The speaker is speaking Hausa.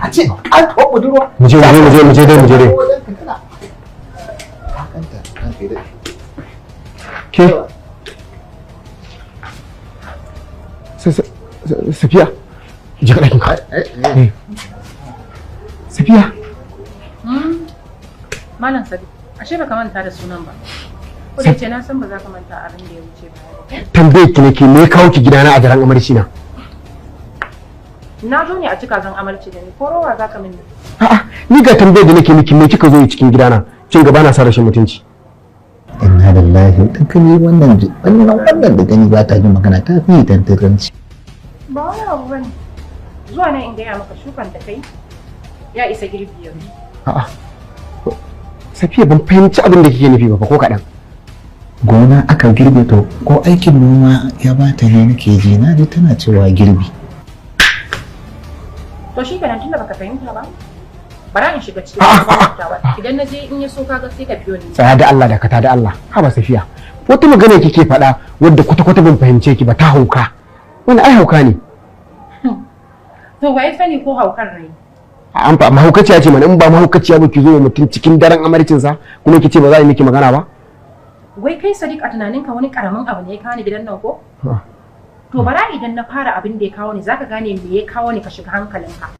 A ce katuwar budurwa. Mu je, mu je, mu je, mu je dai, mu je dai. Ke Safiya, je ka ɗakin ka. Safiya. Malam Sadiq, ashe baka manta da sunan ba. Ko da ce na san ba za ka manta abin da ya wuce ba. Tambayar ki nake, me ya kawo ki gidana a daren amarci na? Na zo ne a cika zan amarci da ni, ko rowa za ka mini? A'a, ni ga tambayar da nake miki, me kika zo yi cikin gidana? Kin ga bana sa rashin mutunci. Inna lillahi, dan kani wannan wannan da gani ba ta jin magana, ta fi tantaranci. Ba wani abu bane. Zuwa nan in gaya maka shukan da kai ya isa girbi yanzu. A'a. Safiya, ban fahimci abin da kike nufi ba ko kaɗan. Gona aka girbe to ko aikin noma ya bata ne nake ji, na ji tana cewa girbi. To shi kenan, tunda baka fahimta ba, bara in shiga cikin idan na je in ya so kaga sai ka biyo ni. Tsaya da Allah, dakata da Allah. Haba Safiya, wata magana kike faɗa wadda kwata-kwata ban fahimce ki ba, ta hauka. Wani ai hauka ne. To wai sani ko haukar ne? An fa mahaukaciya ce mana, in ba mahaukaciya ba ki zo mutum cikin daren amarcin sa kuma ki ce ba za a yi miki magana ba. Wai kai Sadiq, a tunaninka wani karamin abu ne ya kawo ni gidan nan ko? To bara idan na fara abin da ya kawo ni zaka gane me ya kawo ni, ka shiga hankalinka.